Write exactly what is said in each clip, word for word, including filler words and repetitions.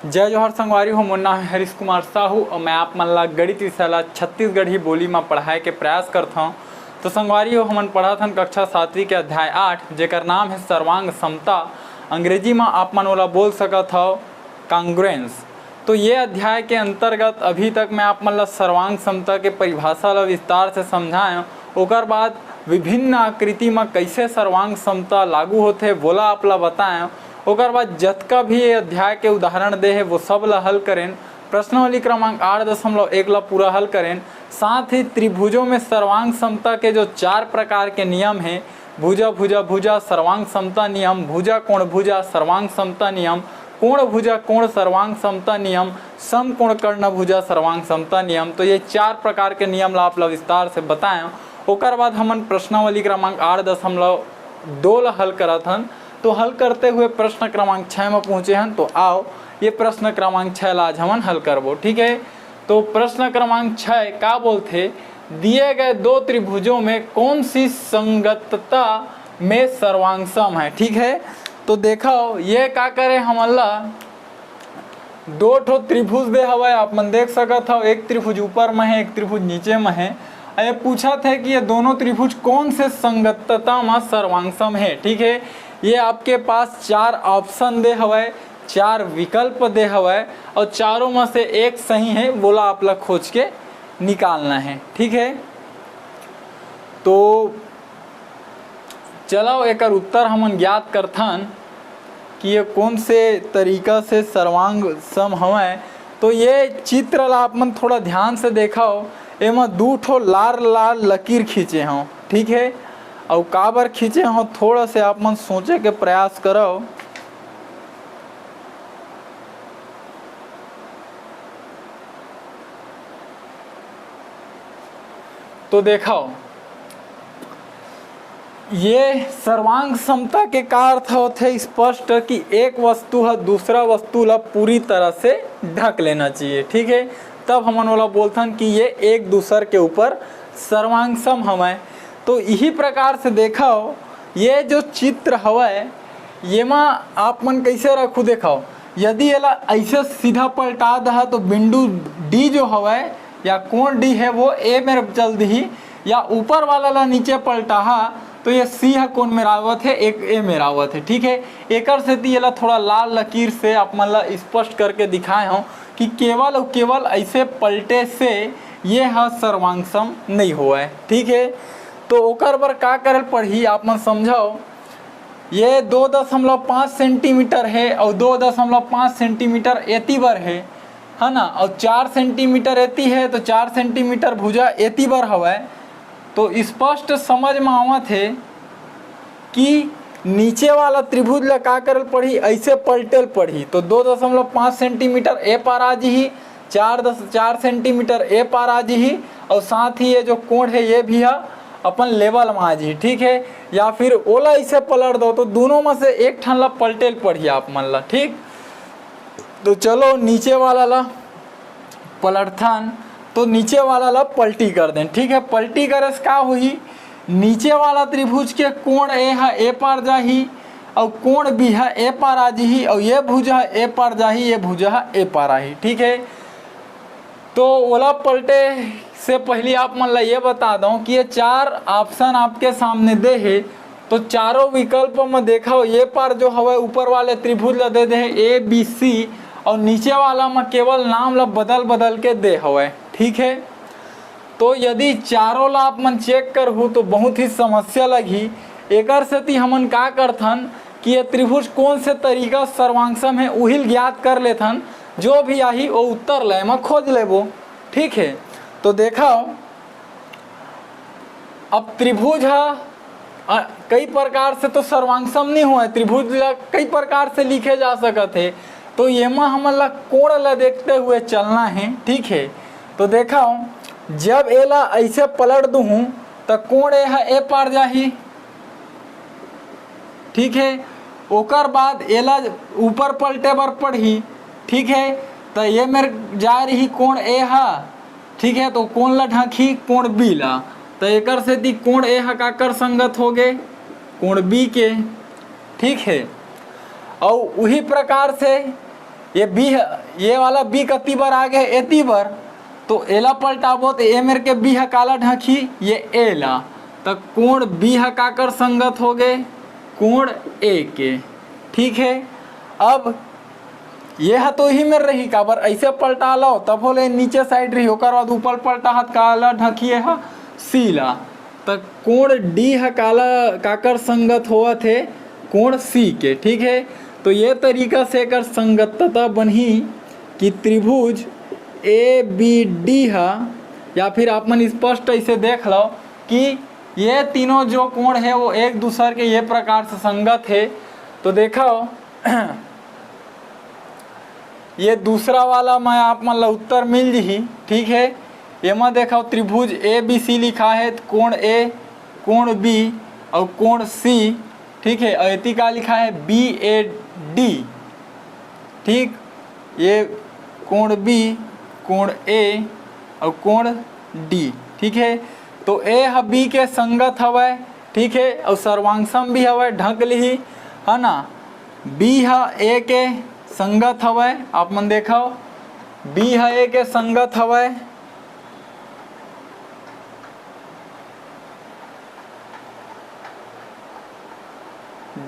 जय जोहार संगवारी हो, मोर नाम है हरीश कुमार साहू और मैं आप मन ला गणित विषय ला छत्तीसगढ़ी बोली में पढ़ाए के प्रयास करत हौं। तो संगवारी हो, हमन पढ़त हन कक्षा सातवीं के अध्याय आठ, जेकर नाम है सर्वांग समता। अंग्रेजी में आप मन ओला बोल सकत हव congruence। तो ये अध्याय के अंतर्गत अभी तक मैं आप मन ला सर्वांग समता के परिभाषा ला विस्तार से समझाएं, ओकर बाद विभिन्न आकृति में कैसे सर्वांग समता लागू होथे, वोला आप ला बताएं। ओकर बाद जतका भी ये अध्याय के उदाहरण दे हे, वो सब ला हल करें। प्रश्नावली क्रमांक आठ दशमलव एक ला पूरा हल करें। साथ ही त्रिभुजों में सर्वांग समता के जो चार प्रकार के नियम हे, भुजा भुजा भुजा सर्वांग समता नियम, भुजा कोण भुजा सर्वांग समता नियम, कोण भुजा कोण सर्वांग समता नियम, समकोण कर्ण भुजा सर्वांग समता नियम, तो ये चार प्रकार के नियम ला आप ला विस्तार से बताएं। ओकर बाद हमन प्रश्नावली क्रमांक आठ दशमलव दो ला हल करत हन। तो हल करते हुए प्रश्न क्रमांक छः में पहुँचे हन। तो आओ, ये प्रश्न क्रमांक छः ला आज हमन हल करबो, ठीक है। तो प्रश्न क्रमांक छः का बोलथे, दिए गए दो त्रिभुजों में कौन सी संगतता में सर्वांग सम है, ठीक है। तो देखो, ये का करे, हमन ला दो ठो त्रिभुज दे हवय, आप मन देख सकत हव, एक त्रिभुज ऊपर में है, एक त्रिभुज नीचे में है। ये पूछत है कि ये दोनों त्रिभुज कौन से संगतता में सर्वांग सम है, ठीक है। ये आपके पास चार ऑप्शन दे हवय, चार विकल्प दे हवय और चारों में से एक सही है, वोला आप ला खोज के निकालना है, ठीक है। तो चलो, एकर उत्तर हमन ज्ञात करथन कि ये कौन से तरीका से सर्वांग सम हवय। तो ये चित्र ला आप मन थोड़ा ध्यान से देखव, एमा दू ठो लाल लाल लकीर खींचे हव, ठीक है। अउ काबर खींचे हव, थोड़ा से आप मन सोचे के प्रयास करव। तो देखव, ये सर्वांग समता के का अर्थ होथे? स्पष्ट कि एक वस्तु ह दूसरा वस्तु ला पूरी तरह से ढक लेना चाहिए, ठीक है। तब हमन ओला बोलथन कि ये एक दूसर के ऊपर सर्वांग सम हवय। तो इही प्रकार से देखव, ये जो चित्र हवय, येमा आप मन कैसे रखू, देखव, यदि एला ऐसे सीधा पलटा दहा तो बिंदु डी जो हवय या कोण डी है वो ए में चल दिही, या ऊपर वाला ला नीचे पलटाहा तो ये सी ह कोण में आवत है, एक ए में आवत है, ठीक है। एकर सेती एला थोड़ा लाल लकीर से आप मन ला स्पष्ट करके दिखाए हूँ कि केवल अउ केवल ऐसे पलटे से ये ह सर्वांग सम नहीं होवय, ठीक है। तो ओकर बर का करल पड़ही, आप मन समझव। ये दो दशमलव पाँच सेंटीमीटर है और दो दशमलव पाँच सेंटीमीटर एती बर है, है ना, और चार सेंटीमीटर एती है तो चार सेंटीमीटर भुजा एती बर हवय। तो स्पष्ट समझ में आवत है कि नीचे वाला त्रिभुज ला का करल पड़ही, ऐसे पलटेल पड़ही। तो दो दशमलव पाँच सेंटीमीटर ए पार आ जिही, चार दस चार सेंटीमीटर ए पार आ जिही, और साथ ही ये जो कोण है ये भी हा अपन लेवल में आ जिही, ठीक है। या फिर ओला ऐसे पलट दो तो दोनों में से एक ठन ला पलटेल पड़ही आप मन ला, ठीक। तो चलो नीचे वाला ला पलटथन, तो नीचे वाला ला पलटी कर दें, ठीक है। पलटी करे से का होही, नीचे वाला त्रिभुज के कोण ए ह ए पार जाही, अउ कोण बी ह ए पार आ जिही, अउ ये भुजा ह ए पार जाही, ये भुजा ह ए पार आही, ठीक है। तो ओला पलटे से पहली आप मन ला ये बता दो कि ये चार ऑप्शन आपके सामने दे हे, तो चारों विकल्प में देखो, ये पार जो हवय ऊपर वाले त्रिभुज ला दे दे हे ए बी सी, और नीचे वाला में केवल नाम ला बदल बदल के दे हवय, ठीक है। तो यदि चारों ला आप मन चेक करहू तो बहुत ही समस्या लगही। एकर सेती हमन का करथन कि ये त्रिभुज कौन से तरीका सर्वांग सम है, उहिल ज्ञात कर लेथन। जो भी आही वो उत्तर लय में खोज लेबो, ठीक है। तो देखो, अब त्रिभुज ह अ, कई प्रकार से तो सर्वांग सम नहीं हुआ है, त्रिभुज ला कई प्रकार से लिखे जा सकत है। तो येमा हमन ला कोण ला देखते हुए चलना है, ठीक है। तो देखो, जब एला ऐसे पलट दूहूँ तो कोण ए ह ए पार जाही, ठीक है। ओकर बाद एला ऊपर पलटे बर पड़ही, ठीक है। तो ये मेर जा रही कोण ए ह, ठीक है, तो कोण ला ढांकही, कोण बी ला। तो एकर सेती कोण ए ह काकर संगत हो गे, कोण बी के, ठीक है। और वही प्रकार से ये बी ह, ये वाला बी कति बर आ गे? एती बर। तो एला पलटाबो तो ए मेर के बी ह काला ढंकी? ये ए ला। त कोण बी ह काकर संगत हो गे? कोण ए के। ठीक है, अब ये ह तो इही मेर रही, काबर ऐसे पलटा लो तब होले नीचे साइड रही, ओकर बाद ऊपर पलटा हत काला ढंकी ये ह सी ला। त कोण डी ह काला काकर संगत होवत हे? कोण सी के। ठीक है, तो ये तरीका से एकर संगतता बनही कि त्रिभुज ए बी डी ह, या फिर आप मन स्पष्ट ऐसे देख लो कि ये तीनों जो कोण है वो एक दूसर के ये प्रकार से संगत है। तो देखो ये दूसरा वाला में आप मन ला उत्तर मिल जही। ठीक है, एमा देखो त्रिभुज ए बी सी लिखा है, तो कोण ए, कोण बी और कोण सी। ठीक है, और एती का लिखा है? बी ए डी। ठीक, ये कोण बी, कोण ए और कोण डी। ठीक है, तो ए ह बी के संगत हवय। ठीक है, और सर्वांशम भी हवय, ढंक लिही, है ना। बी ह ए के संगत हवय, आप मन देखो, बी ह ए के संगत हवय।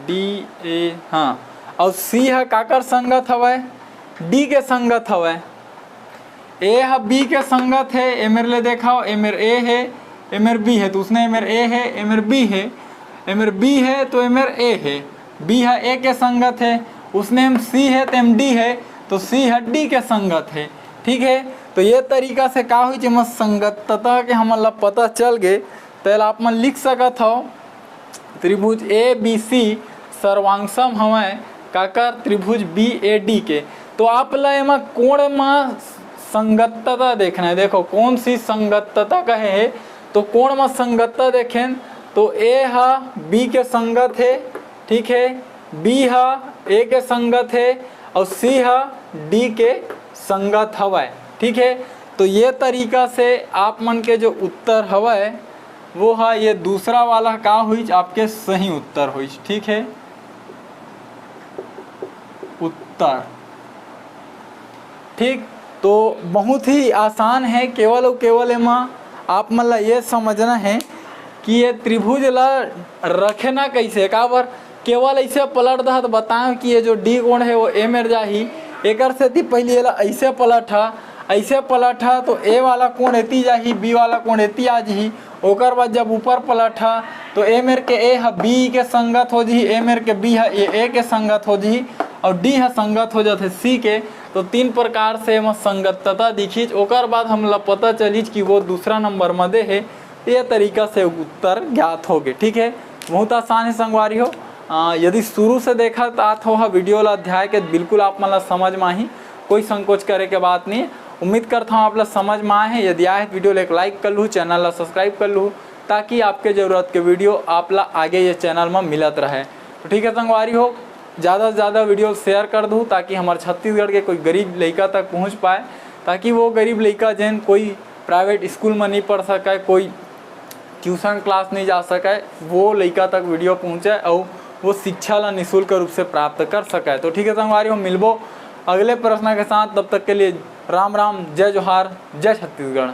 डी ए, हाँ, और सी ह काकर संगत हवय? डी के संगत हवय। ए ह बी के संगत है, ए मेर ले देखो, ए मेर ए है, ए मेर बी है, तो उसने ए मेर ए है, ए मेर बी है, ए मेर बी है, तो ए मेर ए है। बी ह ए के संगत है, उसने एम सी है, तो एम डी है, तो सी ह डी के संगत है। ठीक है, तो ये तरीका से का हुई, जेमा संगतता के हमन ला पता चल गे, तेला आप मन लिख सकत हव। त्रिभुज ए बी सी सर्वांशम हवय काकर? त्रिभुज बी ए डी के। तो आप ला एमा कोण म संगतता देखना है। देखो कौन सी संगतता कहे है, तो कोण म संगतता देखेन तो ए ह बी के संगत है, ठीक है, बी ह ए के संगत है और सी ह डी के संगत हवय। ठीक है, तो ये तरीका से आप मन के जो उत्तर हवय वो ह ये दूसरा वाला का होइच, आपके सही उत्तर होइच। ठीक है, उत्तर। ठीक, तो बहुत ही आसान है, केवल अउ केवल एमा आप मन ला ये समझना है कि ये त्रिभुज ला रखना कैसे, काबर केवल ऐसे पलट दहा तो बताएं कि ये जो डी कोण है वो ए मेर जाही। एकर सेती पहले एला ऐसे पलट हा, ऐसे पलट हा तो ए वाला कोण एती जाही, बी वाला कोण एती आ जाही। ओकर बाद जब ऊपर पलट हा तो ए मेर के ए ह बी के संगत हो जही, ए मेर के बी ह ए, ए के संगत हो जही और डी ह संगत हो जाथे सी के। तो तीन प्रकार से एमा संगतता दिखिच। ओकर बाद हमला पता चलिच कि वो दूसरा नंबर म दे हे। ये तरीका से उत्तर ज्ञात हो गए। ठीक है, बहुत आसान है संगवारी हो। आ, यदि शुरू से देखत आत हो हा वीडियो ला, अध्याय के, बिल्कुल आप मन ला समझ में आही, कोई संकोच करे के बात नहीं है। उम्मीद करता हूँ आप ला समझ में आए है। यदि आए है तो वीडियो ला एक लाइक कर लू, चैनल ला सब्सक्राइब कर लू, ताकि आपके जरूरत के वीडियो आप ला आगे ये चैनल में मिलत रहे। तो ठीक है संगवारी हो, ज़्यादा से ज़्यादा वीडियो शेयर कर दू, ताकि हमारे छत्तीसगढ़ के कोई गरीब लड़का तक पहुँच पाए, ताकि वो गरीब लड़का जेन कोई प्राइवेट स्कूल में नहीं पढ़ सके, कोई ट्यूशन क्लास नहीं जा सके, वो लड़का तक वीडियो पहुँचे और वो शिक्षा ला निःशुल्क रूप से प्राप्त कर सके। तो ठीक है संगवारी हो, मिलबो अगले प्रश्न के साथ। तब तक के लिए राम राम, जय जोहार, जय छत्तीसगढ़।